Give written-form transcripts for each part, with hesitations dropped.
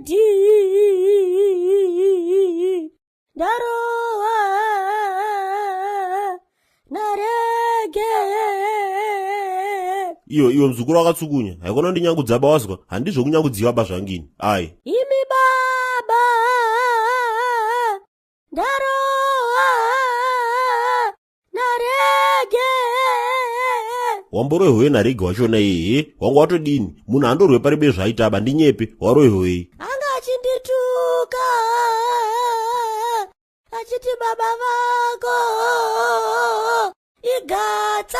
Daddy ndarohwa narege. Iwe iwe mzukuru wakatsukunya haikona ndinyangudza ba wazwa handizvokunyangudziwa ba zvangini ai Imi baba ndarohwa narege. Wamborohwei narege wachona iye wanga watodini munhu andorwe paribe zvaita ba ndinyepe warohwei Anga achindituka achiti baba vako igatsa.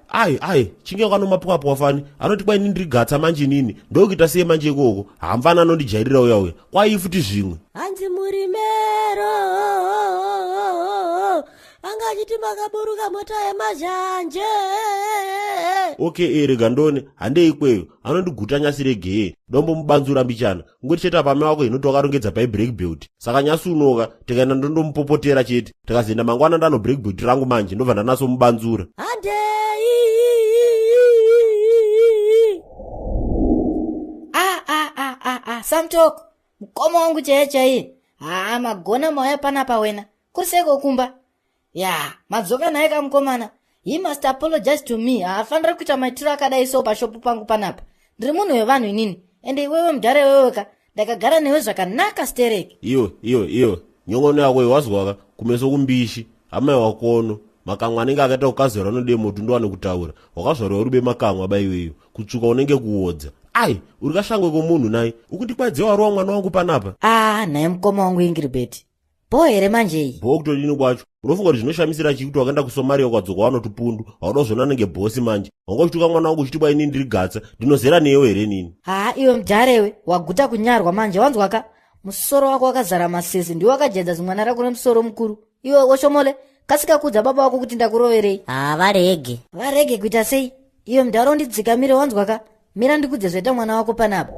Ai ai chinge wakanomapukapuka fani anoti kwaini ndiri gatsa manje nini ndokuita sei manje ikoko hamfana anondijairira uya uya kwai futi zvimwe Hanzi murimero anga achiti makaburuka mota yemazhanje. Okay e rega ndone handei ikweyo anondiguta nyasi regeye dombomubanzura mbichana kungoti chete apa mai wako inoti wakarongedza pai break belt saka nyasi unoka tikaenda ndondomupopotera chete tikazoenda mangwana ndano break belt rangu manje ndobva ndanatsomubanzura. Handei. Ah, ah, ah, ah, ah, Samtoko mukoma wangu chaiye chaiye. Haa, magona mauya panapa wena. Kuri seiko kumba? Ya, madzoka naye kamukomana. He must apologize to me. Haafaniri kuita maitiro akadai so pashopu pangu panapa. Ndiri munhu wevanhu inini. Ende iwewe mudhara iweweka, ndakagara newe zvakanaka stereki. Iwe iwe iwe nyongono yako iwe wazwaka kumeso kumbishi amai wakono makamwa anenge akaita kukazora anode moto ndowane kutaura wakazvarwa uri bemakamwa ba iweyo kutsvuka unenge kuodza ai uri kashangwe komunhu nai ukundikwadze warowa mwana wangu panapa. Ah, naye mukoma wangu Ingiribeti. Bho here manje iyi? Bho kutodini kwacho? Unofunga kuti zvinoshamisira chii kuti wakaenda kuSomalia ukadzoka wanotupundu hauda kuzviona anenge bhosi manje wanga uchituka mwana wangu uchiti kwaini ndiri gatsa ndinozera newe here nini? Haa iwe mudharewe waguta kunyarwa manje wanzwaka musoro wako wakazara masese ndiwe wakajaidza zimwana rako remusoro mukuru iwe woshomole kasika kuudza baba wako kuti ndakuroverei. Haa varege. Varege kuita sei? Iwe mudhara undidzikamire wanzwaka mira ndikudze zvaita mwana wako panapa.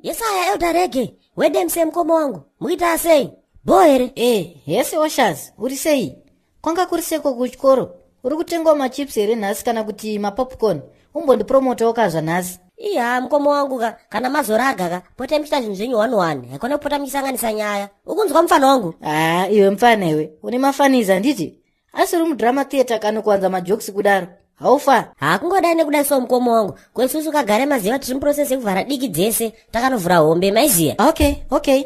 Yesaya elder rege wedemse mukoma wangu mukuita sei bho here? Eh, hesi oshaz uri sei? Kwanga kuri seko kuchikoro? Uri kutengawo machips here nhasi kana kuti mapopcorn? Umbondipromotawo ka zvanhasi. Iya mukoma wangu ka kana mazoraga ka potai muchiita zvinhu zvenyu one one haikona kupota muchisanganisa nyaya. Ukunzwa mufana wangu? Haa iwe mufana iwe une mafaniza handiti? Asi uri mudrama theatre kani kuwanza majokes kudaro? Haufa? Haa kungodai nekudai so mukoma wangu ko isusu kagare maziva tiri muprocess yekuvhara diki dzese takanovhura hombe maiziya. Okay okay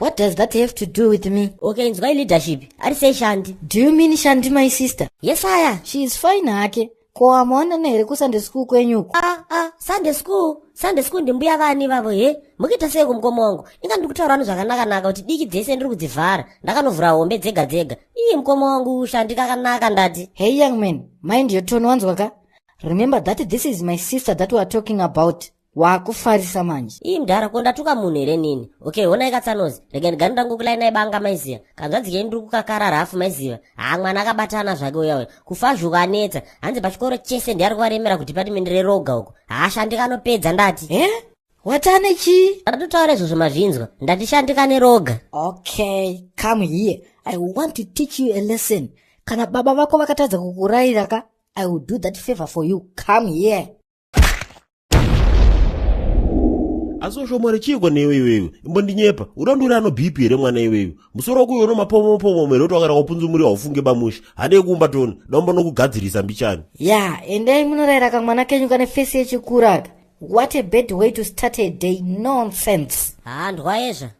what does that have to do with me? Okay inzwai leadership ari sei Shandi? Do you mean Shandi my sister? Yes aya. She is fine hake. Ko amaonana here kuSunday school kwenyu uko? Ah ah Sunday school Sunday school ndimbuya vani ivavo he mukuita sei kumukoma wangu inga ndiri kutaura vanhu zvakanaka-naka kuti diki dzese ndiri kudzivhara ndakanovhura hombe dzega dzega iye mukoma wangu Shandi kakanaka ndati. Hey young man mind your tone wanzwa ka? Remember that this is my sister that we are talking about. Wakufarisa manje. Ii mdhara ko ndatuka munhu here nini? Okay honai katsanozi rega ndigare ndangokulainai banga maiziva kanzvadzi kenyu ndiri kukakara rafu maiziva haa mwana akabatana zvake uya uya kufazhuka anetsa hanzi pachikoro chese ndiye ari kuvaremera kudepartment reroga uko haa Shandi kanopedza ndati. Eh? Watane chii? Ndatotaura izvozvo mazvinzwa ndati Shandi kane roga. Okay come here I want to teach you a lesson. Kana baba vako vakatadza kukurayira ka I will do that favor for you. Come here. Asi ushomore chiiko newe iwewe imbondinyepa uda nduri ano bp here mwana iwewe musoro wako uyo unomapomopomo here kuti wakaita kupunzumuri haufunge bamusha handei kumba toni dombo nokugadzirisa mbichani. Ya endai munorayira kamwana kenyu kane fesi yechikuru aka. What a bad way to start a day nonsense. Haa ndwayezva.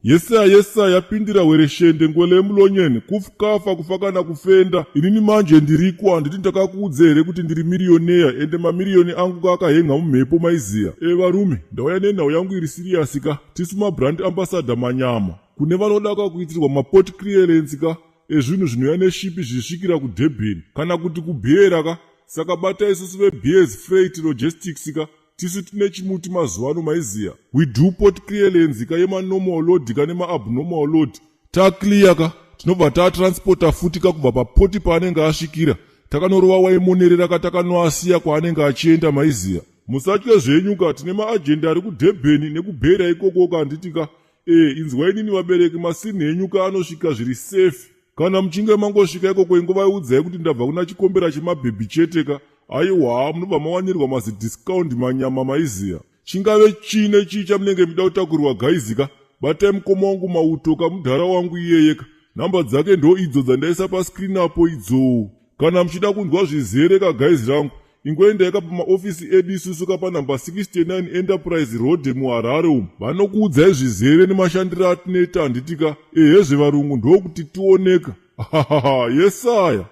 Yesaya yesaya yapindira wereshende ngwele emulonyeni kufkafa kufa kana kufenda inini manje ndiriko handiti ndakakuudza here kuti ndiri mirioneya ende mamiriyoni angu ka akahenga mumhepo maiziya e varume ndauya nenhau yangu iri siriyasi ka tisu mabrand ambassador manyama kune vanoda ka kuitirwa maport clearance ka ezvinhu zvinouya neshipi zvisvikira kudurban kana kuti kubeera ka saka bata isusu vebeers freight logistics ka tisu tine chimuti mazuva ano maiziya we do port clearance ka yemanormal load ka nemaabnormal load taclear ka tinobva tatransporta futi ka kubva papoti paanenge asvikira takanorova waimonerera ka takanoasiya kwaanenge achienda maiziya musatye zvenyu ka tine maajenda ari kudurban nekubhera ikoko ka handiti ka e inzwa inini vabereki masini enyu ka anosvika zviri safe kana muchinge mangosvika ikoko ingovaiudzai kuti ndabva kuna chikombera chemabhebhi chete ka Aiwa, munobva mawanirwa mazidiscount manyama maiziya. Chingave chine chii chamunenge muchida kutakurirwa gaizika, batai mukoma wangu Mauto kamudhara wangu iyeyeka. Nhamba dzake ndo idzo dzandaisa pascreen apo idzo. Kana muchida kunzwa zvizere kagaizi rangu, ingoendai ka pamaofisi edu isusu ka panhamba 69 Enterprise Road muHarare umu. Vanokuudzai zvizere nemashandiro atinoita handitika. Ehezve varungu ndokuti tioneka. Hahaha, yesaya.